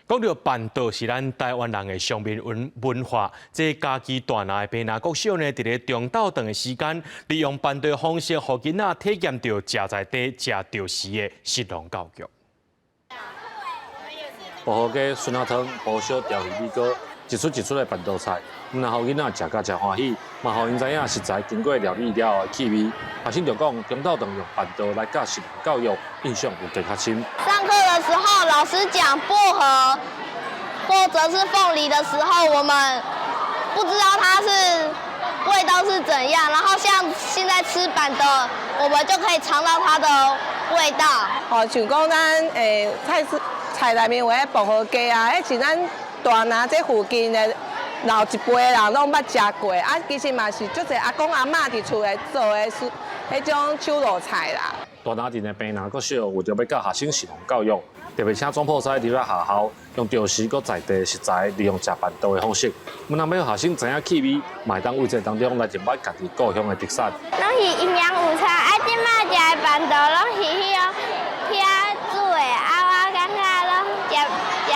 講到辦桌是咱台灣人的賞面文化，這嘉義大林的坪林國小呢，佇咧中晝頓的時間，利用辦桌的方式，予囡仔體驗著食在地、食著時的食農教育。薄荷雞、酸仔湯、蒲燒鯛魚米糕，一出一出的辦桌菜，毋但予囡仔食甲誠歡喜，嘛予𪜶知影食材經過料理了後的氣味。學生就講，中晝頓用辦桌來教食農教育，印象有加較深。上課的時候，老師講薄荷或者是鳳梨的時候，我們不知道它是味道是怎樣。然後像現在吃辦桌，我們就可以嘗到它的味道。哦，像講咱菜市菜內面有彼薄荷雞啊，彼是咱大林這附近的老一輩人攏捌食過，啊，其實嘛是足濟阿公阿嬤佇厝內做的是彼種手路菜啦。大林鎮的坪林國小為著欲教學生食農教育，特別請總鋪師入來學校，用著時閣在地食材，利用食辦桌的方式，毋但欲予學生知影氣味，嘛會當為這當中來認捌家己故鄉的特產。攏是營養午餐，啊，這擺食的辦桌攏是彼個遐煮的，啊，我感覺攏食食的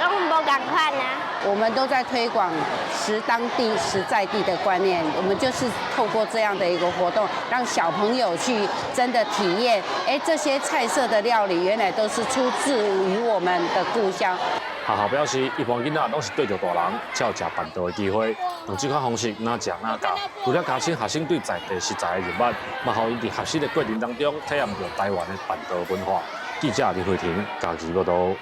攏無仝款啊。我們都在推廣食當地、食在地的觀念，我們就是透過這樣的一個活動，讓小朋友去真的體驗，哎，這些菜色的料理原來都是出自於我們的故鄉。學校表示，一般囡仔攏是對著大人才有食辦桌的機會，用這款方式若食若教，除了加深學生對在地食材的認捌，嘛予𪜶佇學習的過程當中體驗著台灣的辦桌文化。記者李慧婷，嘉義報導。